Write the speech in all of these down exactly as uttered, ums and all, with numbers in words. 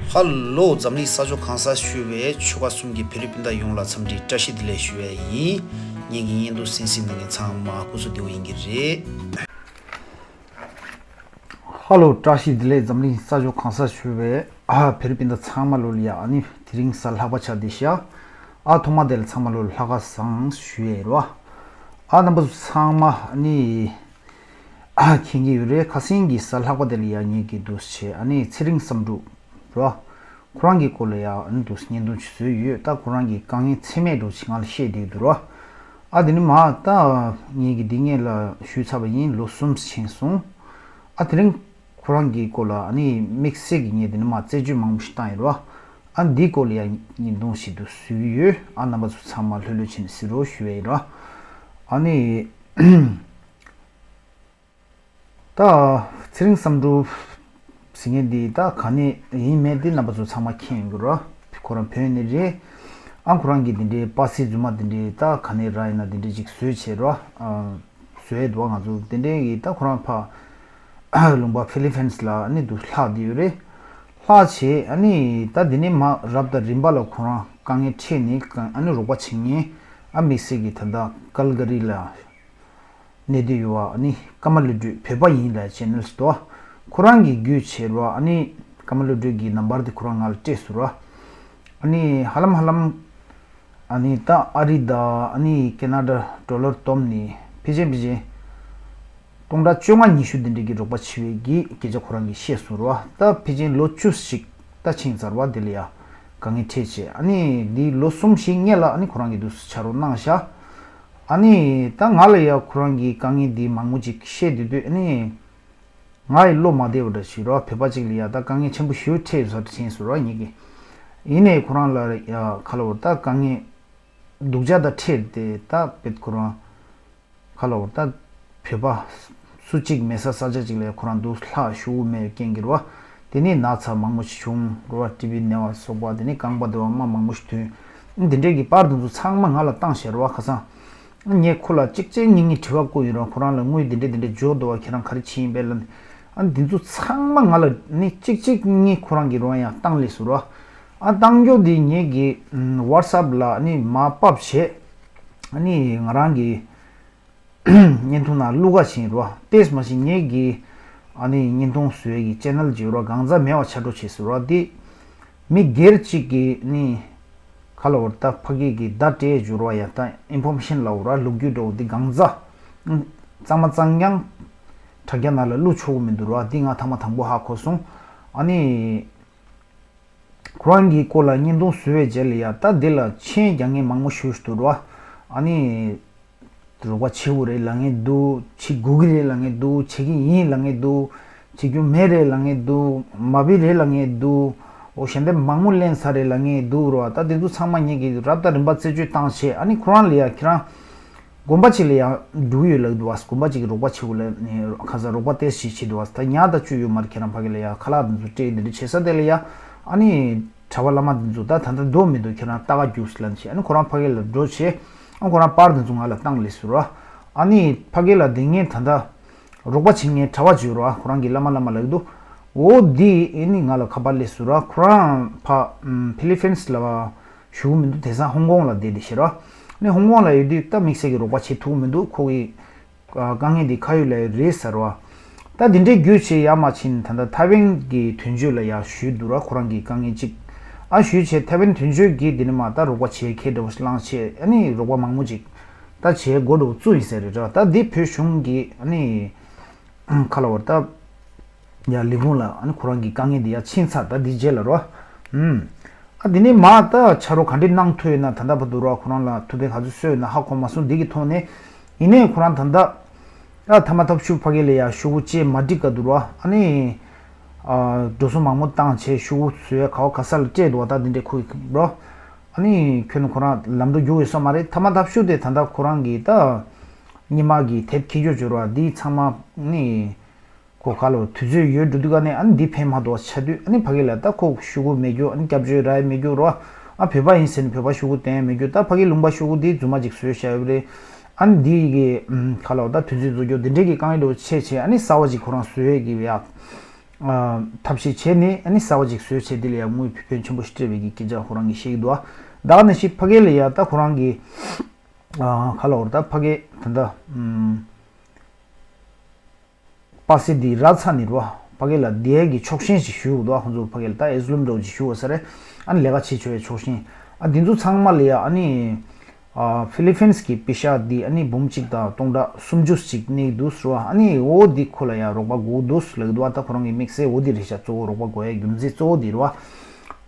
ཧ་ལོ། འཛམ་གླིང་ས་ཕྱོགས་གང་སར་བཞུགས་པའི་ཆོལ་ཁ་གསུམ་གྱི་བོད་རིགས་སྤུན་ཟླ་ཡོངས་ལ་འཚམས་འདྲི་བཀྲ་ཤིས་བདེ་ལེགས་ཞུ་བ་ཡིན། ངེད་ཀྱི་བརྙན་ཐུང་གསན་གཟིགས་གནང་མཁན་ཚང་མ་སྐུ་གཟུགས་བདེ་པོ་ཡིན་གྱི་རེད། ཧ་ལོ། བཀྲ་ཤིས་བདེ་ལེགས། འཛམ་གླིང་ས་ཕྱོགས་གང་སར་བཞུགས་པའི་ཨ་བོད་རིགས་སྤུན་ཟླ་ཚང་མ་ལོ་ལ་ཡ། ཨ་ནི་དེ་རིང་གཟའ་ལྷག་པ་ཆགས་བསྡད་ཤག་ཨ་ཐོག་མ་དེ་ལ་ཚང་མ་ལོ་ལྷག་དཀར་བཟང་ཞུ་ཡས་རོ། ཨ་རྣམ་པ་ཚོ་ཚང་མ་ཨ་ནི་ཨ་མཁྱེན་གྱི་ཡོད་རེད། ཁ་སང་གི་གཟའ་ལྷག་པ་དེ་ལ་ཡ་ངེད་ཀྱི་འདུག་བྱས། ཨ་ནི་ཚེ་རིང་བསམ་འགྲུབ་རོ། ཁོ་རང་གི་སྐོར་ལ་ཡ་ཨ་ནི་འདུག་བརྙན་ཐུང་ཅིག་བཟོས་ཡོད། ད་ཁོ་རང་གི་དཀའ་ངལ་ཚད་མེད་འགྲོ་ཅིག་ང་ལ་བཤད་བསྡད་འདུག་རོ། ཨ་དེ་ནི་མ་ད་ངེད་ཀྱི་འདི་ངེད་ལ་ཞུས་ཚར་བ་ཡིན། ལོ་གསུམ་ཕྱིན་སོང་། ཨ་དེ་རིང་ཁོ་རང་གི་སྐོར་ལ་ཨ་ནི་དམིགས་བསལ་གྱི་ངས་དེ་ནི་མ་རྩད་གཅོད་མང་པོ་ཞིག་བཏང་ཡོད་རོ། ཨ་འདིའི་སྐོར་ལ་ཡ་བརྙན་ཐུང་ཞིག་འདུག་བཟོས་ཡོད། ཨ་རྣམ་པ་ཚོ་ཚང་མ་ལྷོད་ལྷོད་བྱས་ནས་གཟིགས་རོགས་ཞུ་ཡས་ཡིན་རོ། ཨ་ནི། ད་ཚེ་རིང་བསམ་འགྲུབ་ཟེར་མཁན་འདི་ད་ག་ནས་ཡིན་མེད་འདི་རྣམ་པ་ཚོ་ཚང་མ་མཁྱེན་ཡོད་ཀྱི་རོ། ཁོ་རང་བོད་ནས་རེད། ཨ་ཁོ་རང་གིས་འདི་འདྲའི་པ་སེ་རྫུན་མ་འདི་འདྲའི་ད་ག་ནས་ར་ཡིན་ན་འདི་འདྲའི་ཅིག་བཟོས་བྱས་རོ། ཨ་བཟོས་འདུག་ང་ཚོ་འདི་འདྲའི་གི་ད་ཁོ་རང་ཕ་ལུང་པ་ཕི་ལི་ཕིན་སི་ལ་ཨ་ནི་འདུག་ལྷག་བསྡད་ཡོད་རེད། ལྷག་བྱས་ཨ་ནི་ད་འདི་ནས་མ་རབ་དང་རིམ་པ་ལ་ཁོ་རང་དཀའ་ངལ་འཕྲད་ནས་ཨ་ནི་རོགས་པ་བྱེད་མཁན་ཨ་དམིགས་བསལ་གྱི་ད་ལྟ་ཀལ་ག་རི་ལ་གནས་སྡོད་ཡོད་པ་ཨ་ནི་ཀརྨ་བློ་གྲོས་བོད་པ་ཡིན་ལབ་ཅེས་ནོལ་སི་དོ། ཁོ་རང་གིས་བརྒྱུད་བྱས་རོ། ཨ་ནི་ཀརྨ་བློ་གྲོས་ཀྱི་ནམ་བར་དེ་ཁོ་རང་ང་ལ་སྤྲད་སོང་རོ། ཨ་ནི་ཧ་ལམ་ཧ་ལམ་ཨ་ནི་ད་ཨ་རི་དང་ཨ་ནི་ཁེ་ན་ཌ་ཌོ་ལར་བསྡོམས་ནས་ཕལ་ཆེར་ཕལ་ཆེར་སྟོང་ཕྲག་བཅོ་ལྔ་ཉི་ཤུ་དེ་འདྲ་གི་རོགས་པ་བྱས་པའི་གི་སྐད་ཆ་ཁོ་རང་གིས་བཤད་སོང་རོ། ད་ཕལ་ཆེར་ལོ་བཅུ་ཞིག་ད་ཕྱིན་ཚར་བ་དེ་ལ་ཡ་དཀའ་ངལ་འཕྲད་བྱས། ཨ་ནི་འདི་ལོ་གསུམ་བཞི་སྔོན་ལ་ཨ་ནི་ཁོ་རང་གིས་འདུག་སེ་ཕྱག་རོགས་གནང་ཤག་ཨ་ནི་ད་ང་ལ་ཡ་ཁོ་རང་གི་དཀའ་ངལ་འདི་མང་པོ་ཅིག་བཤད་དུས་དུས་ཨ་ནི་ང་ཡི་བློ་མ་བདེ་བ་འདྲ་ཞིག་རོ། བོད་པ་ཅིག་ལ་ཡ་ད་དཀའ་ངལ་ཆེན་པོ་ཞེ་པོ་འཕྲད་ཡོད་ས་དྲན་སོང་རོ་ངེད་ཀྱིས། ཡིན་ནའི་ཁོ་རང་ལ་ཡ་ག་ལ་བར་ད་དཀའ་ངལ་སྡུག་ཅག་དང་འཕྲད་དེ་ད་བེད་ཁོ་རང་ག་ལ་བར་ད་བོད་པ་སུ་གཅིག་མེད་ས་ས་ཆ་ཅིག་ལ་ཁོ་རང་འདུག་ལྷག་ཞུ་མེད་རྐྱེན་གྱིས་རོ། དེ་ནས་ན་ཚ་མང་པོ་ཞིག་བྱུང་རོ། ཊི་བི་ནད་པ་སོགས་པ་དེ་ནས་རྐང་པ་དེ་བ་རྨ་མང་པོ་ཞིག་ཐོན། འདི་འདྲས་ཀྱི་པར་དེ་ཚོ་ཚང་མ་ང་ལ་བཏང་ཤག་རོ། ཁ་སང་ངས་ཁོ་ལ་གཅིག་གཅིག་གཉིས་གཉིས་དྲི་བ་བཀོད་ཡིན་རོ། ཁོ་རང་ལ་དངུལ་འདི་འདྲས་འདི་འདྲས་འབྱོར་འདུག་བ། ཁྱེད་རང་ག་རེ་བྱེད་ཡིན་པས་ལབ་ནས། ཨ་འདི་ཚོ་ཚང་མ་ང་ལ་ནི་གཅིག་གཅིག་གཉིས་ཁོ་རང་གིས་རོ་ཡང་བཏང་ལས་སུ་རོ། ཨ་བཏང་རྒྱུ་འདི་ངེད་ཀྱི་ཝ་ཊི་སི་ཨེབ་ལ་ནི་མ་ཕབ་བྱས། ཨ་ནི་ང་རང་གི་བརྙན་ཐུང་ནང་བླུག་ག་ཕྱིན་རོ། དེས་མ་ཤེས་ངེད་ཀྱི་ཨ་ནི་བརྙན་ཐུང་བཟོ་ཡས་ཀྱི་ཅེ་ནལ་ཅིག་རོ། གང་ཟག་མེད་པ་ཆགས་འགྲོ་བྱས་སུ་རོ། འདི་མི་སྒེར་གཅིག་གི་ནི་ཁ་ལ་བར་ད་ཕ་གི་གི་བརྡ་སྤྲད་འཇུ་རོ་ཡ། ད་ཨིན་ཕོར་མེ་ཤན་ལ་འོ་ར་ལོ་རྒྱུས་འགྲོ་འདི་གང་ཟག་གཙང་མ་གཙང་རྐྱང་དྲ་རྒྱ་ནང་ལ་བླུག་ཆོག་གི་མི་འདུག་རོ། འདི་ང་ཐ་མ་དང་པོ་ཧ་གོ་སོང་། ཨ་ནི། ཁོ་རང་གི་སྐོར་ལ་བརྙན་ཐུང་བཟོས་པའི་རྗེས་ལ་ཡ་ད་འདི་ལ་མཆན་རྒྱག་མཁན་མང་པོ་ཞིག་འདུག་རོ། ཨ་ནི། རོགས་པ་བྱེད་དགོས་རེད་ལབ་མཁན་འདུག་བྱེད་དགོས་ཀྱི་རེད་ལབ་མཁན་འདུག་བྱེད་ཀྱི་ཡིན་ལབ་མཁན་འདུག་བྱེད་རྒྱུ་མེད་རེད་ལབ་མཁན་འདུག་མ་བི་རེད་ལབ་མཁན་འདུག་འོ་ཞལ་འདེབས་མང་པོ་ལེན་ཚར་རེད་ལབ་མཁན་འདུག་རོ། ད་འདི་ཚོ་ཚང་མ་ངེད་ཀྱིས་རབ་དང་རིམ་པ་རྩད་གཅོད་བཏང་བྱས། ཨ་ནི་ཁོ་རང་ལ་ཡ་ཁྱེད་རང་དགོན་པ་གཅིག་ལ་ཡང་འགྲོ་གི་ཡོད་ལབ་འདུག་བ། དགོན་པ་གཅིག་གི་རོགས་པ་བྱེད་དགོས་ལབ་ནས་ཁ་སང་རོགས་པ་ཏོག་ཙམ་བྱེད་འདུག་བ། ད་ཉག་ད་བཅུ་ཡོད་མ་རེད། ཁྱེད་རང་ཕ་གི་ལ་ཡ་ཁ་ལག་འདི་ཚོ་སྤྲད་འདི་འདྲ་བྱེད་ས་དེ་ལ་ཡ་ཨ་ནི་གྲྭ་པ་བླ་མ་འདི་ཚོ་ད་ད་ལྟ་འགྲོ་མི་འདུག་ཁྱེད་རང་ལྟ་ག་རྒྱུགས་ལབ་བྱས། ཨ་ནི་ཁོ་རང་ཕ་གི་ལ་འགྲོ་བྱས། ཨ་ཁོ་རང་པར་འདི་ཚོ་ང་ལ་བཏང་ལས་ཟེར་རོ། ཨ་ནི་ཕ་གི་ལ་དེ་ངས་ད་ལྟ་རོགས་པ་བྱེད་མཁན་གྲྭ་པ་ཅིག་ཡོད་རོ། ཁོ་རང་གི་བླ་མ་བླ་མ་ལབ་འདུག་འོ་འདི་ཨ་ནི་ང་ལ་ཁ་པར་སླེབས་སོང་ར། ཁོ་རང་ཕ་ཕི་ལི་ཕིན་སི་ལ་བཞུགས་མི་འདུག་དེང་སང་ཧོང་ཀོང་ལ་བསྡད་དེ་ཤི་ར། ཨ་ནི་ཧོང་ཀོང་ལ་ཡོད་དུས་ད་དམིགས་བསལ་གྱི་རོགས་པ་བྱེད་ཐུབ་མི་འདུག་ཁོ་གི་དཀའ་ངལ་འདི་ཁ་ཡོད་ལ་ཡོད་རེད་ཟེར་བ། ད་འདི་འདྲའི་རྒྱུ་བྱས་ཡར་མར་ཕྱིན། ད་ལྟ་ཐའེ་ཝན་གྱི་དོན་གཅོད་ལ་ཡར་ཞུས་འདུག་ར། ཁོ་རང་གི་དཀའ་ངལ་གཅིག་ཨ་ཞུས་བྱས། ཐའེ་ཝན་དོན་གཅོད་ཀྱིས་འདི་ནས་མར་ད་རོགས་པ་བྱེད་མཁན་འདྲ་བོ་ཞིག་བླངས་བྱས། ཨ་ནི་རོགས་པ་མང་པོ་ཅིག་ད་བྱེད་དགོས་འདྲ་བོ་བཙུགས་ཡིན་ཟེར་རེད་ར། ད་འདི་བོད་གཞུང་གི་ཨ་ནི། ཁ་ལ་བར་ད་ཡ་ལས་ཁུངས་ལ་ཨ་ནི་ཁོ་རང་གི་དཀའ་ངལ་འདི་ཡ་ཕྱིན་ཚར། ད་འདི་རྗེས་ལ་རོ། ཨུམ། ཨ་འདི་ནས་མ་ད་ཕྱག་རོགས་ག་འདྲས་གནང་ཐུབ་ཡོད་ན། ད་ལྟ་བར་དུ་རོ་ཁོ་རང་ལ་ཐུགས་ཕན་ག་ཚོད་གསོས་ཡོད་ན་ཧ་གོ་མ་སོང་། འདི་གི་ཐོག་ནས་ཡིན་ནའི་ཁོ་རང་ད་ལྟ་ཨ་ཐ་མ་ཐབས་ཤུགས་ཕ་གི་ལ་ཡ་ཤོག་གུ་བཅས་མ་འགྲིག་ག་འདུག་རོ། ཨ་ནི་ཨ་འགྲོ་སོང་མང་པོ་བཏང་བྱས་ཤོག་གུ་བཟོས་ག་བ་ག་ས་ལ་སྤྲད་འདུག་བ། ད་འདི་འདྲས་ཁུག་རོ། ཨ་ནི་ཁྱོན་ནས་ཁོ་རང་ལམ་འགྲོ་རྒྱུག་ཡོད་ས་མ་རེད། ཐ་མ་ཐབས་ཤུགས་དེ་ད་ལྟ་ཁོ་རང་གི་ད་སྔོན་མ་གི་དེབ་འཁྱེར་རྒྱུ་བྱོས་རོགས། འདི་ཚང་མ་ནི་ཁོ་ག་ལོ་དུས་ཚོད་ཡོལ་འགྲོ་དུས་ག་ནས་ཨ་ནི་འདི་ཕན་མ་ཐོགས་ཆགས་དུས། ཨ་ནི་ཕ་གི་ལ་ད་ཁོ་ཤོག་གུ་མེད་རྒྱུ། ཨ་ནི་སྐྱབས་བཅོལ་རག་ཡས་མེད་རྒྱུ་རོ། ཨ་བོད་པ་ཡིན་ཟེར་ནས་བོད་པ་ཤོག་གུ་སྟོན་ཡས་མེད་རྒྱུ། ད་ཕ་གི་ལུང་པ་ཤོག་གུ་འདི་རྫུན་མ་ཅིག་བཟོས་བཞག་ཡོད་རེད། ཨ་ནི་འདི་གི་ཨམ་ག་ལོ་ད་དུས་ཚོད་རྫོགས་རྒྱུ་འདི་འདྲས་ཀྱི་དཀའ་ངལ་འདྲ་བོ་ཆེ་ཆེ། ཨ་ནི་གསར་པ་ཅིག་ཁོ་རང་བཟོ་ཡས་ཀྱི་ཡ། ཐབས་ཤེས་བྱས་ནས་ཨ་ནི་གསར་པ་ཅིག་བཟོས་བྱས་དེ་ལ་ཡང་དངུལ་ཕོན་ཆེན་པོ་ཞིག་སྤྲད་པའི་གི་སྐད་ཆ་ཁོ་རང་གིས་བཤད་ཀྱི་འདུག་ཨ། ད་ག་ནང་བཞིན་ཕ་གི་ལ་ཡ་ད་ཁོ་རང་གི་ཁ་ལོ་ད་ཕ་གི་ད་ད་པ་སེ་འདི་ར་ཚ་ནི་རོ། ཕ་གི་ལ་བསྡད་ཀྱི་ཕྱོགས་ཞེན་ཞིག་ཞུ་འདུག་ཨ། ཁོང་ཚོ་ཕ་གི་ལ་ད་ཨེ་ཟུ་ལུམ་འདྲ་བོ་ཅིག་ཞུ་བ་ས་རེད། ཨ་ནི་ལས་ཀ་བྱེད་ཆོག་པའི་ཕྱོགས་ཞེན། ཨ་འདི་ཚོ་ཚང་མ་ལ་ཡ་ཨ་ནི། ཨ་ཕི་ལི་ཕིན་གྱི་པེ་ཤ་འདི་ཨ་ནི་འབུམ་གཅིག་དང་སྟོང་ཕྲག་སུམ་ཅུ་ཅིག་གནས་འདུག་ཟེར་བ། ཨ་ནི་འོ་འདི་ཁོ་ལ་ཡང་རོགས་པ་དགོས་འདུག་ལབ་འདུག་བ། ད་ཁོ་རང་གི་དམིགས་བསལ་འོ་འདི་རེད་ཤག། གཙོ་བོ་རོགས་པ་དགོས་ཡ་རྒྱུ་མཚན་གཙོ་བོ་འདི་རེད་བ།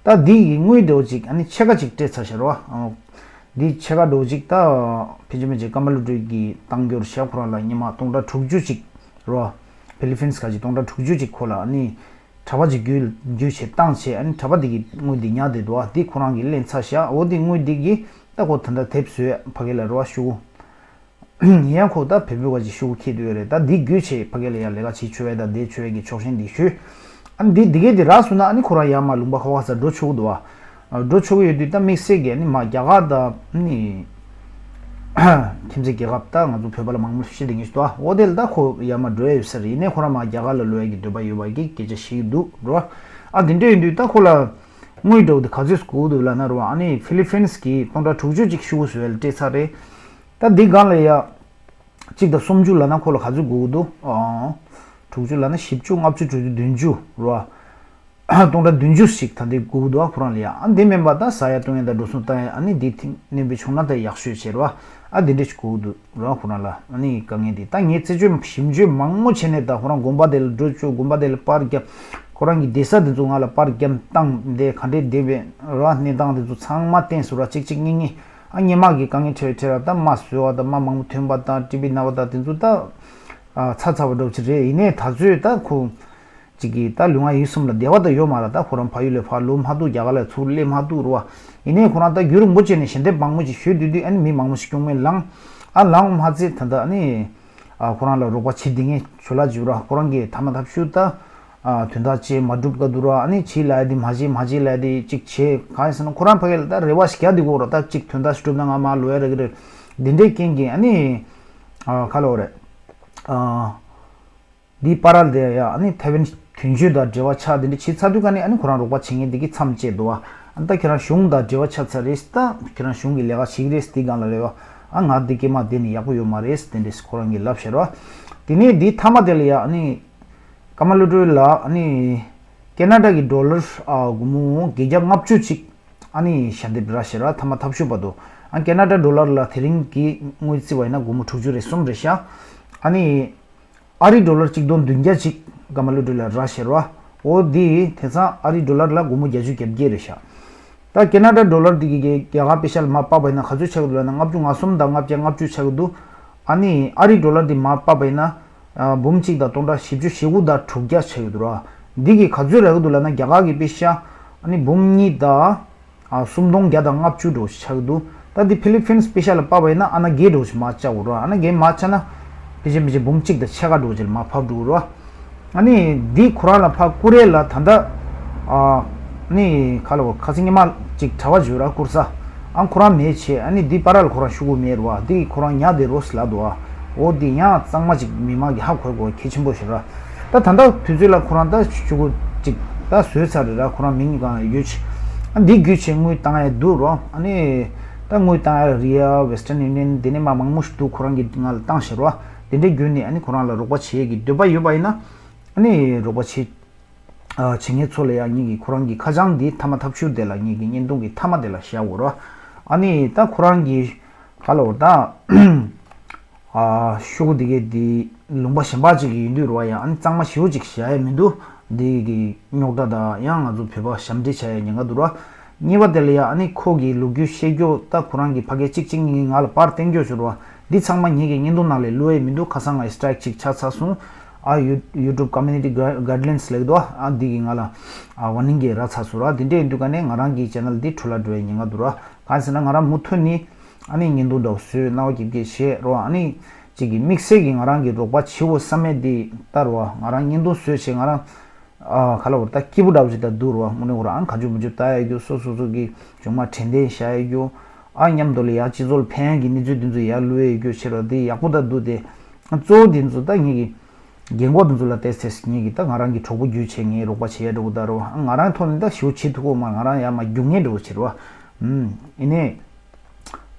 ད་འདི་ཡི་དངུལ་འདྲ་བོ་ཅིག་ཨ་ནི་ཕྱེད་ཀ་ཅིག་སྤྲད་ཚར་ཤག་རེད་བ། འདི་ཕྱེད་ཀ་འདྲ་བོ་ཅིག་ད་ཕལ་ཆེར་མི་ཆེ་ཀ་མ་ལུ་ཀྲུའུ་གིས་བཏང་རྒྱུར་ཤག། ཁོ་རང་ལ་ཉི་མ་སྟོང་ཕྲག་དྲུག་ཅུ་ཅིག་རེད་བ། ཕི་ལི་ཕིན་ག་ཅིག་སྟོང་ཕྲག་དྲུག་ཅུ་ཅིག་ཁོ་ལ་ཨ་ནི། གྲྭ་པ་ཅིག་བརྒྱུད་བརྒྱུད་བྱས་བཏང་བྱས། ཨ་ནི་གྲྭ་པ་དེ་གི་དངུལ་དེ་ཉར་བསྡད་འདུག་ཨ། དེ་ཁོ་རང་གིས་ལེན་ཚར་བཞག། འོ་དེ་དངུལ་དེ་གིས་ད་ཁོ་ད་ལྟ་དེབ་བཟོས་ཕ་གི་ལ་རོ་ཤུ། ཡང་ཁོ་ད་བལ་པོ་ག་ཅིག་ཤུ་ཁྱེར་འདུག་ཡོད་རེད། ད་འདི་བརྒྱུད་བྱས་ཕ་གི་ལ་ཡང་ལས་ཀ་བྱེད་ཆོག་ཡ་ད་བསྡད་ཆོག་ཡ་གི་ཕྱོགས་ཞེན་འདི་ཞུས། ཨ་ནི་འདི་འདི་གས་དེ་རག་སོང་ན་ཨ་ནི་ཁོ་རང་ཡར་མར་ལུང་པ་ཁ་བ་ས་འགྲོ་ཆོག་གི་འདུག་ཨ། འགྲོ་ཆོག་གི་ཡོད་དུས་ད་དམིགས་བསལ་གྱི་ཨ་ནི་མ་རྒྱ་གར་ད་ཨ་ནི། ཁྱིམ་མཚེས་རྒྱལ་ཁབ་ད་ང་ཚོ་བོད་པ་ལ་མང་པོ་ཤེས་བསྡད་མཁན་ཞིག་འདུག་ཨ། འོ་དེ་ལ་ད་ཁོ་ཡར་མར་འགྲོ་ཡ་ཡོད་ས་རེད། ཡིན་ནའི་ཁོ་རང་མར་རྒྱ་གར་ལ་ལོག་ཡ་གི་འདོད་པ་ཡོད་པ་གི་སྐད་ཆ་བཤད་ཀྱི་འདུག་རོ། ཨ་དེ་འདྲ་ཡིན་དུས་ད་ཁོ་ལ་དངུལ་འདྲ་བོ་དེ་ག་ཚོད་དགོས་འདུག་ལབ་ན་རོ། ཨ་ནི་ཕི་ལི་ཕིན་གི་སྟོང་ཕྲག་དྲུག་ཅུ་ཅིག་ཤུ་གུ་བཟོ་ཡ་ལ་སྤྲད་ཚར་རེད། ད་འདི་སྒང་ལ་ཡ་གཅིག་དང་སུམ་ཅུ་ལབ་ན་ཁོ་ལ་ག་ཚོད་དགོས་ཀྱི་འདུག་ཨ། དྲུག་ཅུ་ལབ་ན་བཞི་བཅུ། ལྔ་བཅུ། དྲུག་ཅུ། བདུན་ཅུ་རོ། སྟོང་ཕྲག་བདུན་ཅུ་ཞིག་ད་འདི་དགོས་འདུག་ཨ། ཁོ་རང་ལ་ཡ། ཨ་འདི་མིན་པ་ད་ཟ་ཡ་བཏུང་ཡ་དང་འགྲོ་སོང་བཏང་ཡ། ཨ་ནི་འདི་ཐིག་གནོན་པའི་བྱུང་ན་ད་ཡག་ཤོས་བྱེད་རོ། ཨ་འདི་འདྲ་ཞིག་དགོས་འདུག་རོ། ཁོ་རང་ལ་ཨ་ནི་དཀའ་ངལ་འདི་ད་ངས་རྩད་གཅོད་ཞིབ་འཇུག་མང་པོ་བྱས་ནས། ད་ཁོ་རང་དགོན་པ་དེ་ལ་འགྲོ་བཅུག། དགོན་པ་དེ་ལ་པར་བརྒྱབ། ཁོ་རང་གི་སྡོད་ས་དེ་ཚོ་ང་ལ་པར་བརྒྱབ་བཏང་། འདི་ག་འདྲས་བསྡད་པའི་རོ། གནས་སྟངས་དེ་ཚོ་ཚང་མ་བསྟན་སོང་ར། གཅིག་གཅིག་གཉིས་གཉིས། ཨ་སྔོན་མ་གི་དཀའ་ངལ་འཕྲད་འཕྲད་ར། ད་རྨ་བཟོས་པ་དང་རྨ་མང་པོ་ཐོན་པ་དང་ཊི་བི་ན་བ་དང་དེ་ཚོ་ད་ཨ་ཚར་ཚར་བ་འདྲ་བོ་ཅིག་རེད། ཡིན་ནའི་ད་གཟོད་ད་ཁོ་གཅིག་གིས་ད་ལུས་ངག་ཡིད་གསུམ་ལ་བདེ་བ་ད་ཡོད་མ་རེད། ད་ཁོ་རང་ཕ་ཡུལ་ལ་ཕར་ལོག་མ་ཐུབ། རྒྱ་གར་ལ་ཚུར་སླེབས་མ་ཐུབ་རེད་བ། ཡིན་ནའི་ཁོ་རང་ད་རྒྱུན་རིང་པོ་བྱས་ནས་ཞལ་འདེབས་མང་པོ་ཅིག་ཞུས་དུས་དུས་ཨ་ནི་མི་མང་པོ་ཞིག་སྐྱོང་མེད་ལངས། ཨ་ལངས་མ་ཚད་ད་ད་ཨ་ནི་ཨ་ཁོ་རང་ལ་རོགས་པ་བྱེད་བསྡད་མཁན་ཇོ་ལགས་ཅིག་ཡོད་ར། ཁོ་རང་གིས་ཐ་མ་ཐབས་ཤུགས་ད་ཨ་དོན་དག་ཅིག་མ་འགྲུབ་ག་འདུག་ར། ཨ་ནི་བྱེད་ལབ་ཡ་དེ་མ་བྱེད། མ་བྱེད་ལབ་ཡ་དེ་ཅིག་བྱེད། གང་ཡིན་ཟེར་ན་ཁོ་རང་ཕ་གི་ལ་ད་རེ་བ་ཞིག་རྒྱག་བསྡད་ཀྱི་ཡོད་ར། ད་ཅིག་དོན་དག་ཞིག་འགྲུབ་ན་ང་མར་ལོག་ཡ་རེད་གི་རེད། འདི་འདྲའི་རྐྱེན་གྱིས་ཨ་ནི་ཨ་ག་ལབ་དགོས་རེད། ཨ། འདིའི་བར་ལ་དེ་ཡ་ཨ་ནི་ཐེ་ཝན་དོན་གཅོད་དང་འབྲེལ་བ་ཆགས། དེ་འདྲ་བྱས་ཚར་དུས་ཀ་ནས་ཨ་ནི་ཁོ་རང་རོགས་པ་བྱེད་མཁན་དེ་གིས་མཚམས་བཅད་འདུག་བ། ཨ་ནི་ད་ཁྱེད་རང་གཞུང་དང་འབྲེལ་བ་ཆགས་ཚར་རེད། ད་ཁྱེད་རང་གཞུང་གི་ལས་ཀ་བྱེད་ཀྱི་རེད་དེའི་སྒང་ལ་རེད་བ། ཨ་ང་འདི་སྐྱེས་མ་བསྡད་ནས་ཡག་པོ་ཡོད་མ་རེད་དེ་འདྲས་ཁོ་རང་གིས་ལབ་བཤད་ར། དེ་ནས་འདིའི་མཐའ་མ་དེ་ལ་ཡ་ཨ་ནི་ཀ་མ་ལོ་ཀྲུའུ་ལ་ཨ་ནི་ཁེ་ན་ཌ་གི་ཌོ་ལར་ཨ་སྒོར་མོ་བརྒྱད་བརྒྱ་ལྔ་བཅུ་ཅིག་ཨ་ནི་ཞལ་འདེབས་རག་བཤད་ར། ཐ་མ་ཐབས་ཤུགས་བར་དུ། ཨ་ཁེ་ན་ཌ་ཌོ་ལར་ལ་དེ་རིང་གི་དངུལ་བརྩི་བ་ཡིན་ན་སྒོར་མོ་དྲུག་ཅུ་རེ་གསུམ་རེད་ཤག། ཨ་ནི་ཨ་རི་ཌོ་ལར་གཅིག་སྟོང་བདུན་བརྒྱ་ཅིག་ཀ་མ་ལོ་ཀྲུའུ་ལ་རག་བཤད་ར། འོ་འདི་དེང་སང་ཨ་རི་ཌོ་ལར་ལ་སྒོར་མོ་བརྒྱད་ཅུ་གྱ་བརྒྱད་རེད་ཤག། ད་ཁེ་ན་ཌ་ཌོ་ལར་འདི་གི་རྒྱ་གར་པེ་ཤ་ལ་མར་ཕབ་པ་ཡིན་ན་ག་ཚོད་ཆགས་ཀྱི་འདུག་ལབ་ན་ལྔ་བཅུ་ང་གསུམ་དང་ལྔ་བརྒྱ་ལྔ་བཅུ་ཆགས་ཀྱི་འདུག། ཨ་ནི་ཨ་རི་ཌོ་ལར་འདི་མར་ཕབ་པ་ཡིན་ན་ཨ་འབུམ་གཅིག་དང་སྟོང་ཕྲག་བཞི་བཅུ་ཞེ་དགུ་དང་དྲུག་བརྒྱ་ཆགས་ཀྱི་འདུག་ར། འདི་གི་ག་ཚོད་རག་གི་འདུག་ལབ་ན་རྒྱ་གར་གི་པེ་ཤ་ཨ་ནི་འབུམ་གཉིས་དང་ཨ་སུམ་སྟོང་བརྒྱ་དང་ལྔ་བཅུ་འདྲ་བོ་ཞིག་ཆགས་ཀྱི་འདུག། ད་འདི་ཕི་ལི་ཕིན་པེ་ཤ་ལ་ཕབ་པ་ཡིན་ན་ཨ་ན་བརྒྱད་འདྲ་བོ་ཞིག་མར་བཅག་དགོས་ར། ཨ་ན་བརྒྱད་མར་བཅག་ན་ཕལ་ཆེར་ཕལ་ཆེར་འབུམ་གཅིག་དང་ཕྱེད་ཀ་འདྲ་བོ་ཅིག་ལ་མར་ཕབ་འགྲོ་གི་ར། ཨ་ནི་འདི་ཁོ་རང་ལ་ཕར་བསྐུར་ཡས་ལ་ད་ལྟ་ཨ་ནི་ཁ་ལོ་ཁ་སང་ཉི་མ་ཅིག་གྲྭ་པ་ཅིག་ཡོད་ར་བསྐུར་ས། ཨ་ཁོ་རང་མེད་བྱས། ཨ་ནི་འདི་བར་ལ་ཁོ་རང་ཤུ་གུ་མེད་ར་བ། འདི་ཁོ་རང་ཉར་བསྡད་རོགས་ལབ་འདུག་ཨ། འོ་འདི་ཡང་གཙང་མ་ཅིག་མི་མང་གིས་ཧ་གོ་དགོས་གལ་ཆེན་པོ་ཞིག་ར། ད་ད་ལྟ་དུས་ཚོད་ལ་ཁོ་རང་ད་ཤུ་གུ་ཅིག་ད་བཟོས་ཚར་རེད་ར། ཁོ་རང་མིང་གང་ཡོད་ཆེ། ཨ་འདི་བརྒྱུད་བྱས་དངུལ་བཏང་ཡས་འདུག་ར། ཨ་ནི་ད་དངུལ་བཏང་ཡས་རི་ཡ་ཝེ་སི་ཊར་ཡུ་ནི་ཡན་དེ་ནས་མ་མང་པོ་ཞིག་འདུག། ཁོ་རང་གིས་ང་ལ་བཏང་ཤག་ར། དེ་འདྲའི་བརྒྱུད་ནས་ཨ་ནི་ཁོ་རང་ལ་རོགས་པ་བྱེད་ཡས་ཀྱི་འདོད་པ་ཡོད་པ་ཡིན་ན་ཨ་ནི་རོགས་པ་བྱེད། ཨ་བྱེད་མཁན་ཚོ་ལ་ཡང་ངེད་ཀྱི་ཁོ་རང་གི་ཁ་བྱང་འདི་མཐའ་མ་ཐབས་ཤུགས་དེ་ལ་ངེད་ཀྱི་བརྙན་ཐུང་གི་མཐའ་མ་དེ་ལ་བཞག་དགོས་ར། ཨ་ནི་ད་ཁོ་རང་གི་ག་ལབ་དགོས་རེད་ད། ཨ་ཤུ་གུ་དེ་གའི་དེ་ལུང་པ་གཞན་པ་ཅིག་གི་ཡིན་དུས་ར་ཡང་ཨ་ནི་གཙང་མ་ཞེ་པོ་ཅིག་བཞག་ཡས་མི་འདུག། འདི་གི་རྙོག་དྲ་དང་ཡང་ང་ཚོ་བོད་པ་ཞབས་འདྲེན་བྱ་ཡས་ཉེན་ཁ་འདུག་ར། གཉིས་པ་དེ་ལ་ཡང་ཨ་ནི་ཁོ་གི་ལོ་རྒྱུས་བཤད་རྒྱུ་ད་ཁོ་རང་གི་ཕ་གིར་གཅིག་གཅིག་གཉིས་གཉིས་ང་ལ་པར་བསྟན་རྒྱུ་ཞུ་ར། འདི་ཚང་མ་ངེད་ཀྱི་བརྙན་ཐུང་ནང་ལ་བླུག་ཡས་མི་འདུག། ཁ་སང་ང་ཡི་སི་ཊི་རའི་ཀི་ཅིག་ཆགས་ཚར་སོང་། ཨ་ཡུ་ཡུ་ཊུབ་ཀོ་མིའུ་ནི་ཊི་གའི་ཌི་ལའིན་ལབ་ཀྱི་འདུག་ཨ། འདི་གིས་ང་ལ་ཨ་ཝར་ནིང་གི་རག་ཚར་སོང་ར། དེ་འདྲ་ཡིན་དུས་ཀ་ནས་ང་རང་གི་ཅེ་ནལ་འདི་འཕྲོ་བརླག་འགྲོ་ཡའི་ཉེན་ཁ་འདུག་ར། གང་ཡིན་ཟེར་ན་ང་རང་མུ་མཐུད་ནས་ཨ་ནི་བརྙན་ཐུང་འདྲ་བོ་བཟོས། རྣ་བ་རྒྱབ་རྒྱབ་བྱས་རོ། ཨ་ནི་གཅིག་གི་དམིགས་བསལ་གྱི་ང་རང་གི་རོགས་པ་བྱེད་དགོས་བསམ་མེད་འདི་ལྟར་བ་ང་རང་བརྙན་ཐུང་བཟོས་བྱས་ང་རང་ཨ་ག་ལབ་དགོས་རེད་ད། སྐྱིད་པོ་འདྲ་བོ་ཞིག་ད་འདུག་རོ། དངོས་གནས་ཁོ་རང་གང་བྱུང་མི་བྱུང་ལྟ་ཡ་རྒྱུ། སོ་སོ་སོ་གི་བྱུང་མ་དྲན་རྟེན་བཞག་ཡ་རྒྱུ། ཨ་མཉམ་དུ་ལ་ཡ་སྤྱི་ཚོགས་ལ་ཕན་ཡ་གི་གནས་ཚུལ་འདི་ཚོ་ཡར་བླུག་ཡ་རྒྱུ་བྱེད་རོ། འདི་ཡག་པོ་ད་འདུག་སྟེ། གཙོ་བོ་འདི་ཚོ་ད་ངེད་ཀྱི་ རྒན་གོག་དེ་ཚོ་ལ་ཏོག་ཙམ་ངེད་ཀྱིས་ད་ང་རང་གི་གྲོགས་པོ་བརྒྱུད་བྱས་ངས་རོགས་པ་བྱེད་ཡ་འདྲ་བོ་ད་རོ། ང་རང་ཐོག་ནས་ད་ཞེ་པོ་བྱེད་ཐུབ་ཀྱི་ཡོད་མ་རེད། ང་རང་ཡར་མར་རྒྱུག་མཁན་འདྲ་བོ་བྱེད་རོ། ཨུམ། ཡིན་ནའི།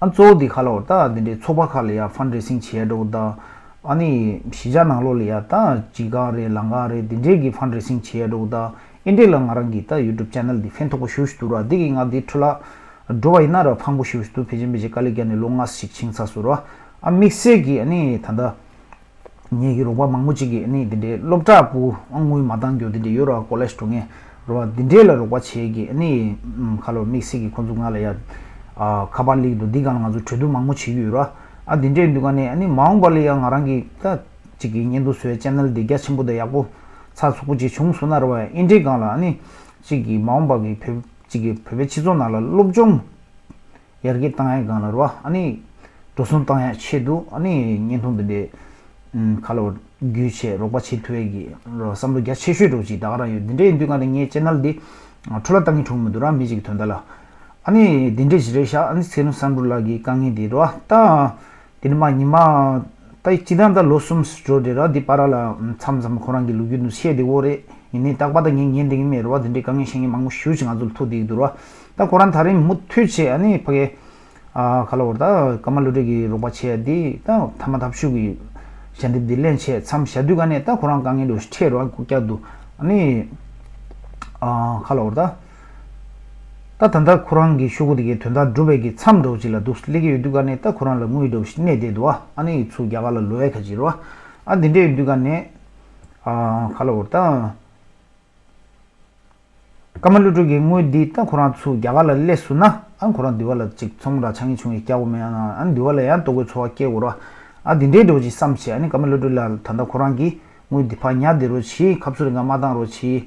ཨ་གཙོ་བོ་འདི་ཁ་ལོ་ད་འདི་འདྲའི་ཚོགས་པ་ཁག་ལ་ཡ་ཕན་ཌ་རེ་སིང་བྱེད་ཡ་འདྲ་བོ་ད། ཨ་ནི་གཞིས་ཆགས་ནང་ལོགས་ལ་ཡ་ད་སྤྱི་ཁང་རེད་ལམ་ཁ་རེད་འདི་འདྲའི་གི་ཕན་ཌ་རེ་སིང་བྱེད་ཡ་འདྲ་བོ་ད། ཨེ་འདྲས་ལ་ང་རང་གི་ད་ཡུ་ཊུབ་ཅེ་ནལ་འདི་ཕན་ཐོགས་པོ་ཞེ་པོ་ཞིག་འདུག་ར། འདི་གི་ང་འདི་འཕྲོ་བརླག་འགྲོ་བ་ཡིན་ན་ར་ཕངས་པོ་ཞེ་པོ་ཞིག་འདུག་ཕལ་ཆེར་ཕལ་ཆེར་དཀའ་ལས་བརྒྱབ་ནས་ལོ་ལྔ་ཞིག་ཕྱིན་ཚར་སོང་ར། ཨ་དམིགས་བསལ་གྱི་ཨ་ནི་ད་ལྟ་ངེད་ཀྱི་རོགས་པ་མང་པོ་ཅིག་གིས་ཨ་ནི་འདི་འདྲའི་སློབ་གྲྭ་བུ་ཨ་དངུལ་མ་བཏང་རྒྱུ་འདི་འདྲ་ཡོད་ར། ཀོ་ལེཇ་འགྲོ་མཁན་རོགས་པ་འདི་འདྲས་ལ་རོགས་པ་བྱེད་ཀྱི་ཨ་ནི་ཁ་ལོ་དམིགས་བསལ་གྱི་ཁོང་ཚོ་ང་ལ་ཡ་ཨ་ཁ་པར་སླེབས་འདུག་འདི་གང་ལ་ང་ཚོ་གྲོས་བསྡུར་མང་པོ་བྱེད་ཀྱི་ཡོད་ར། ཨ་འདི་འདྲས་འདུག་ག་ནས་ཨ་ནི་མ་འོངས་པ་ལ་ཡ་ང་རང་གི་ད་ཅིག་གི་བརྙན་ཐུང་བཟོ་བའི་ཅེ་ནལ་འདི་རྒྱ་ཆེན་པོ་དང་ཡག་པོ་ཚགས་ཚུད་པོ་ཅིག་བྱུང་སོང་ན་ར་བ་ཨེ་འདྲས་གང་ལ་ཨ་ནི་ཅིག་གི་མ་འོངས་པ་གི་བོད་ཅིག་གི་བོད་པའི་སྤྱི་ཚོགས་ནང་ལ་སློབ་སྦྱོང་ཡར་རྒྱས་བཏང་ཡ་སྒང་ལ་རོ། ཨ་ནི་འགྲོ་སོང་བཏང་ཡ་ཆེད་དུ་ཨ་ནི་བརྙན་ཐུང་འདི་འདྲའི་ཁ་ལོ་བརྒྱུད་བྱས་རོགས་པ་བྱེད་ཐུབ་ཡ་གི་རོ་བསམ་བློ་རྒྱ་ཆེ་ཤོས་འདྲ་བོ་ཅིག་ད་ག་རང་ཡོད། འདི་འདྲ་ཡིན་དུས་ག་ནས་ངའི་ཅེ་ནལ་འདི་འཕྲོ་བརླག་བཏང་གི་འགྲོ་གི་མི་འདུག་ར། མི་གཅིག་གི་དོན་དག་ལ་ཨ་ནི་འདི་འདྲ་ཞིག་རེད་ཤག་ཨ་ནི་ཚེ་རིང་བསམ་གྲུབ་ལགས་ཀྱི་དཀའ་ངལ་འདི་རོ། ད་དེ་ནི་མ་ཉི་མ་ད་སྤྱི་བཏང་ད་ལོ་གསུམ་འགྲོ་འདྲ་ར། འདི་བར་ལ་མཚམས་མཚམས་ཁོ་རང་གི་ལོ་རྒྱུས་འདི་བཤད་བསྡད་ཡོད་རེད། ཡིན་ནའི་རྟག་པར་ད་ངས་ཉན་བསྡད་ཀྱི་མེད་རེད་བ། འདི་འདྲའི་དཀའ་ངལ་བཤད་མཁན་མང་པོ་ཞེ་པོ་ཅིག་ང་ཚོར་ཐུག་བསྡད་ཀྱི་འདུག་ར། ད་ཁོ་རང་ད་རིང་མུ་མཐུད་བྱས་ཨ་ནི་ཕ་གི་ཨ་ཁ་ལོ་བར་ད་ཀརྨ་བློ་གྲོས་ཀྱི་རོགས་པ་བྱས་འདི་ད་ཐ་མ་ཐབས་ཤུགས་ཀྱི་ཞལ་འདེབས་འདི་ལེན་བྱས་མཚམས་བཞག་དུས་ག་ནས་ད་ཁོ་རང་དཀའ་ངལ་འདྲ་བོ་ཞིག་འཕྲད་རོ། ཨ་ཁུ་བསྐྱར་དུ་ཨ་ནི་ཨ་ཁ་ལོ་བར་ད། ད་ད་ལྟ་ཁོ་རང་གི་ཤོག་གུ་དེ་གའི་དོན་དག་སྒྲུབ་པའི་གི་མཚམས་འདྲ་བོ་ཅིག་ལ་འདུག་སླེབས་ཀྱི་ཡོད་དུས་ག་ནས་ད་ཁོ་རང་ལ་དངུལ་འདྲ་བོ་ཞིག་གནས་བསྡད་འདུག་ཨ་ནི་ཚུར་རྒྱ་གར་ལ་ལོག་ཡ་ག་ཅིག་རེད་བ། ཨ་འདི་འདྲ་ཡོད་དུས་ག་ནས་ཨ་ཁ་ལོ་བར་ད། ཀརྨ་བློ་གྲོས་ཀྱི་དངུལ་འདི་ད་ཁོ་རང་ཚུར་རྒྱ་གར་ལ་སླེབས་སོང་ན་ཨ་ཁོ་རང་འདི་བ་ལ་ཅིག་ཚོང་ར་ཆང་གི་ཆུང་གི་རྒྱག་དགོས་མེད་ཨ་ཨ་འདི་བ་ལ་ཡང་ལྟོ་གོས་འཚོ་བ་སྐྱེལ་དགོས་ར། ཨ་འདི་འདྲའི་འདྲ་བོ་ཅིག་བསམ་བྱས་ཨ་ནི་ཀརྨ་བློ་གྲོས་ལ་ད་ལྟ་ཁོ་རང་གི་དངུལ་འདི་ཕར་ཉར་བསྡད་རོགས་བྱེད། ཁ་ཚུར་རིང་ག་མ་བཏང་རོགས་བྱེད།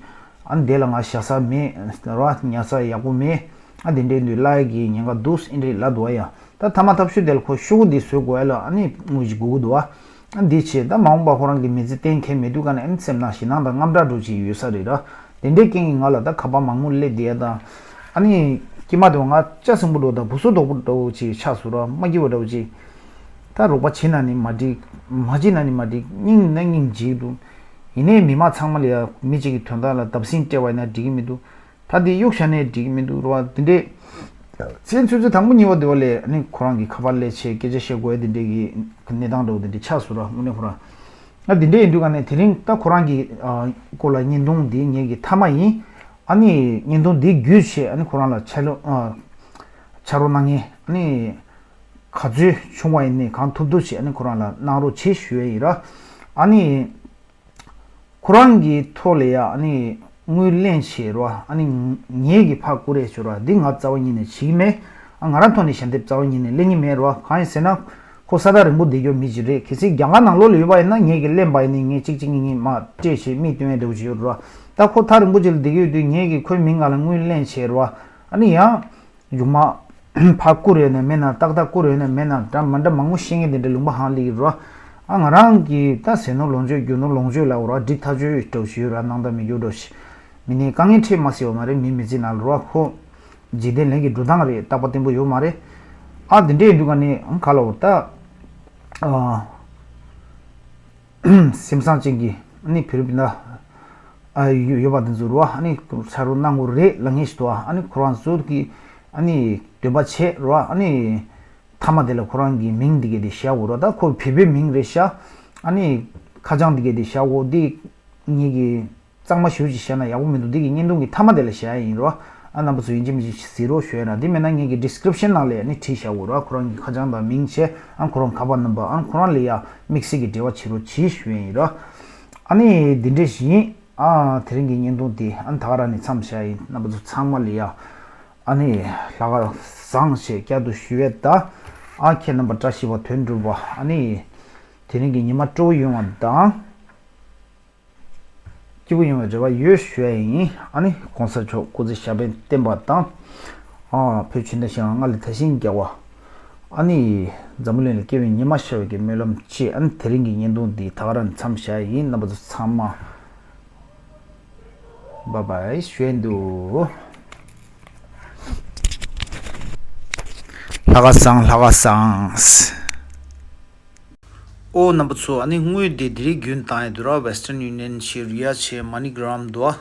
ཨ་ནི་དེ་ལ་ང་བཞག་ས་མེད་ར། ཉར་ས་ཡག་པོ་མེད། ཨ་དེ་འདྲའི་འདུག་ལ་ཡ་གི་ཉེན་ཁ་འདུག་ཨེ་འདྲའི་ལབ་འདུག་ཨ་ཡ། ད་ཐ་མ་ཐབས་ཤུགས་དེ་ལ་ཁོ་ཤོག་གུ་འདི་བཟོ་དགོས་ཨ་ལ་ཨ་ནི་དངུལ་ཞིག་དགོས་ཀྱི་འདུག་ཨ། ཨ་འདི་བྱས་ད་མ་འོངས་པ་ཁོ་རང་གི་མི་ཚེ་གཏན་འཁེལ་མེད་དུས་ག་ནས་ཨ་ནི་སེམས་ནང་ཞེད་སྣང་དང་དངངས་སྐྲག་འདྲ་བོ་ཅིག་ཡོད་ས་རེད་ར། དེ་འདྲའི་རྐྱེན་གྱིས་ང་ལ་ད་ཁ་པར་མང་པོ་སླེབས་བསྡད་ཡ་དང་། ཨ་ནི་སྐྱེས་མ་དེ་བ་ང་ལྕགས་སྲིན་པོ་འདྲ་བོ་དང་སྦུ་སྲོག་དོག་པོ་འདྲ་བོ་ཅིག་ཆགས་སོང་ར། མ་སྐྱིད་པ་འདྲ་བོ་ཅིག་ད་རོགས་པ་བྱེད་ན་ནི་མ་འགྲིག་མ་བྱེད་ན་ནི་མ་འགྲིག་སྙིང་ན་སྙིང་རྗེ་འདུག་ཡིན་ནའི་མི་མང་ཚང་མ་ལ་ཡ་མི་གཅིག་གི་དོན་དག་ལ་བརྡབ་གསིག་སྤྲད་པ་ཡིན་ན་འགྲིག་གི་མི་འདུག་ད་འདི་གཡུག་བཞག་ནའི་འགྲིག་གི་མི་འདུག་ར་བ། འདི་འདྲས་ཚེ་ཚོད་ཚོད་དང་པོ་གཉིས་པ་དེ་བ་ལས་ཨ་ནི་ཁོ་རང་གི་ཁ་པར་སླེབས་བྱས་སྐད་ཆ་བཤད་དགོས་ཡ་འདི་འདྲས་ཀྱི་གནས་སྟངས་འདྲ་བོ་འདི་འདྲས་ཆགས་སོང་ར། དངོས་གནས་ཁོ་རང་ཨ་འདི་འདྲས་ཡིན་དུས་ག་ནས་དེ་རིང་ད་ཁོ་རང་གི་ཨ་སྐོར་ལ་བརྙན་ཐུང་འདི་ངེད་ཀྱི་མཐའ་མ་ཡིན། ཨ་ནི་བརྙན་ཐུང་འདི་བརྒྱུད་བྱས་ཨ་ནི་ཁོ་རང་ལ་ཕྱག་ལོ་ཨ་ཕྱག་རོགས་གནང་མཁན་ཨ་ནི་ག་ཚོད་བྱུང་བ་ཡིན་ནའི་གང་ཐུབ་ཐུབ་བྱས་ཨ་ནི་ཁོ་རང་ལ་གནང་རོགས་བྱེད་ཞུ་ཡ་ཡིན་ར། ཨ་ནི། ཁོ་རང་གི་ཐོག་ལ་ཡ་ཨ་ནི་དངུལ་ལེན་བྱེད་རོ། ཨ་ནི་ངེད་ཀྱི་ཕར་བསྐུར་རེ་བྱོས་རོ། འདི་ང་རྩ་བ་ཉིད་ནས་བྱེད་ཀྱི་མེད། ཨ་ང་རང་ཐོག་ནས་ཞལ་འདེབས་རྩ་བ་ཉིད་ནས་ལེན་གྱི་མེད་རོ། གང་ཡིན་ཟེར་ན། ཁོ་ས་ཐག་རིང་པོ་བསྡད་རྒྱུ་མི་ཞིག་རེད། གལ་སྲིད་རྒྱ་གར་ནང་ལོགས་ལ་ཡོད་པ་ཡིན་ན་ངེད་ཀྱིས་ལེན་པ་ཡིན་ནའི་ངས་གཅིག་གཅིག་གཉིས་གཉིས་མར་སྤྲད་བྱས་མིག་སྟོན་ཡ་འདྲ་བོ་ཞིག་ཡོད་རོ། ད་ཁོ་ཐག་རིང་པོ་ཅིག་ལ་བསྡད་ཀྱི་ཡོད་དུས་ངེད་ཀྱིས་ཁོའི་མིང་སྒང་ལ་དངུལ་ལེན་བྱེད་རོ། ཨ་ནི་ཡང་། མཇུག་མ་ཕར་བསྐུར་ཡོད་ན་མེད་ན་ཏག་ཏག་བསྐུར་ཡོད་ན་མེད་ན་འདྲ་མ་འདྲ་མང་པོ་བཤད་མཁན་དེ་འདྲ་ལུང་པ་ཧང་ལི་རོ། ཨ་ང་རང་གི་ད་ཟས་ནོར་ལོངས་སྤྱོད་རྒྱུ་ནོར་ལོངས་སྤྱོད་ལ་འོ་ར་འགྲིག་ཐག་ཆོད་འགྲོ་ཞུ་ར་སྣང་དག་མི་འགྱུར་འགྲོ་ཞིག་མི་ནི་དཀའ་ངལ་འཕྲད་མ་སྲིད་པ་མ་རེད། མི་མི་ཚེ་ནང་ལ་རོ་ཁོ་འཇིག་རྟེན་ལས་ཀྱི་འགྲོ་སྟངས་རེད། རྟག་པ་བརྟན་པོ་ཡོད་མ་རེད། ཨ་དེ་འདྲ་ཡིན་དུས་ག་ནི་ག་ལ་འོ་ད་ཨ། སེམས་བཟང་ཅན་གྱི་ཨ་ནི་བོད་རིགས་སྤུན་ཟླ་ཨ་ཡོད་ཡོད་པ་དེ་ཚོ་རུ་ཨ་ནི་ཕྱག་རོགས་གནང་དགོས་རེད་ལབ་མཁན་ཞིག་འདུག་ཨ་ནི་ཁོ་རང་ཚོ་གི་ཨ་ནི་འདོན་པ་བྱས་རུ་ཨ་ནི་མཐའ་མ་དེ་ལ་ཁོ་རང་གི་མིང་འདི་གས་དེ་བཞག་དགོས་རུ། ད་ཁོ་བོད་པའི་མིང་རེད་ཤག་ཨ་ནི་ཁ་བྱང་འདི་གས་དེ་བཞག་དགོས། འདི་ངེད་ཀྱི་གཙང་མ་ཞེ་པོ་ཅིག་བཤད་ན་ཡག་པོ་མི་འདུག་འདི་གི་བརྙན་ཐུང་གི་མཐའ་མ་དེ་ལ་བཞག་ཡ་ཡིན་རོ། ཨ་རྣམ་པ་ཚོ་ཡིན་གཅིག་མིན་གཅིག་གཟིགས་རོགས་ཞུ་ཡ་ན། འདི་མེད་ན་ངེད་ཀྱི་ཌི་སི་ཀི་རིབ་ཤན་ནང་ལ་ནི་བྲིས་བཞག་དགོས་རོ། ཁོ་རང་གི་ཁ་བྱང་དང་མིང་བྱས། ཨ་ཁོ་རང་ཁ་པར་ནམ་བར། ཨ་ཁོ་རང་ལ་ཡ་དམིགས་བསལ་གྱི་འབྲེལ་བ་བྱེད་རོགས་གྱིས་ཞུ་ཡ་ཡིན་རོ། ཨ་ནི་འདི་འདྲས་ཞིག་ཡིན། ཨ་དེ་རིང་གི་བརྙན་ཐུང་འདི་ཨ་ནི་ད་ག་རང་ནས་མཚམས་བཞག་ཡིན། རྣམ་པ་ཚོ་ཚང་མ་ལ་ཡ་ཨ་ནི་ལྷག་དཀར་བཟང་ཞེས་བསྐྱར་དུ་ཞུ་ཡས། ད་ཨ་ཁྱེད་རྣམ་པ་བཀྲ་ཤིས་པ་དོན་འགྲུབ་པ། ཨ་ནི་དེ་རིང་གི་ཉི་མ་སྤྲོ་བོ་ཡོང་བ་དང་། སྐྱིད་པོ་ཡོང་བའི་རེ་བ་ཡོད་ཞུ་ཡ་ཡིན། ཨ་ནི་གོང་ས་མཆོག་སྐུ་ཚེ་ཞབས་པད་བརྟན་པ་དང་། ཨ་བོད་ཆོས་ལྡན་ཞིང་ལྔ་ལ་དར་ཞིང་རྒྱས་པ། ཨ་ནི་འཛམ་བུ་གླིང་ལ་སྐྱེ་བའི་ཉི་མ་ཤར་བའི་སྨོན་ལམ་བཅས། ཨ་ནི་དེ་རིང་གི་བརྙན་ཐུང་འདི་ད་ག་རང་མཚམས་བཞག་ཡིན། རྣམ་པ་ཚོ་ཚང་མ་བཱའི་བཱའི་ཞུ་ཡ་འདུག་ལྷག་དཀར་བཟང་། ལྷག་དཀར་བཟང་། ཨོ་རྣམ་པ་ཚོ། ཨ་ནི་དངུལ་དེ་དེ་རིང་རྒྱུན་བཏང་ཡ་འདུག་ར། Western Union ཆེ་རི་ཡ་ཆེ་MoneyGram འདུག་ཨ།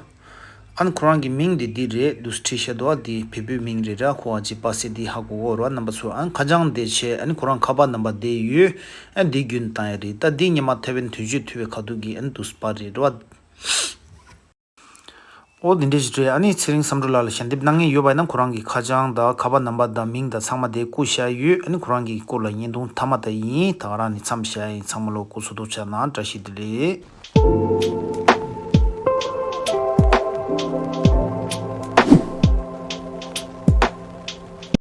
ཨ་ནི་ཁོ་རང་གི་མིང་དེ་འདི་རེད། འདུག་བྲིས་བཞག་འདུག་ཨ། དེ་བོད་པའི་མིང་རེད་ར། ཁོ་ཨ་ཅེ་པ་སེ་དེ་ཧ་གོ་གོ་ར་རྣམ་པ་ཚོ། ཨ་ནི་ཁ་བྱང་དེ་བྱས། ཨ་ནི་ཁོ་རང་ཁ་པར་རྣམ་པ་དེ་ཡོད། ཨ་འདི་རྒྱུན་བཏང་ཡ་རེད། ད་འདི་ཉི་མ་ཐེ་ཝན་དུས་ཆེན་ཐུབ་པའི་ཁ་ཐུག་གི་ཨ་ནི་འདུག་པ་རེད་ར། ཨོ་དེ་འདྲ་ཞིག་རེད། ཨ་ནི་ཚེ་རིང་བསམ་གྲུབ་ལགས་ལ་ཞལ་འདེབས་གནང་མཁན་ཡོད་པ་ཡིན་ན། ཁོ་རང་གི་ཁ་བྱང་དང་ཁ་པར་རྣམ་པ་དང་མིང་དང་ཚང་མ་དེ་བཀོད་བཞག་ཡོད། ཨ་ནི་ཁོ་རང་གི་སྐོར་ལ་བརྙན་ཐུང་མཐའ་མ་དེ་ཡིན། ད་ག་རང་ནས་མཚམས་བཞག་ཡིན། ཚང་མ་ལོ་སྐུ་གཟུགས་ཐུགས་ཆགས་གནང་། བཀྲ་ཤིས་བདེ་ལེགས།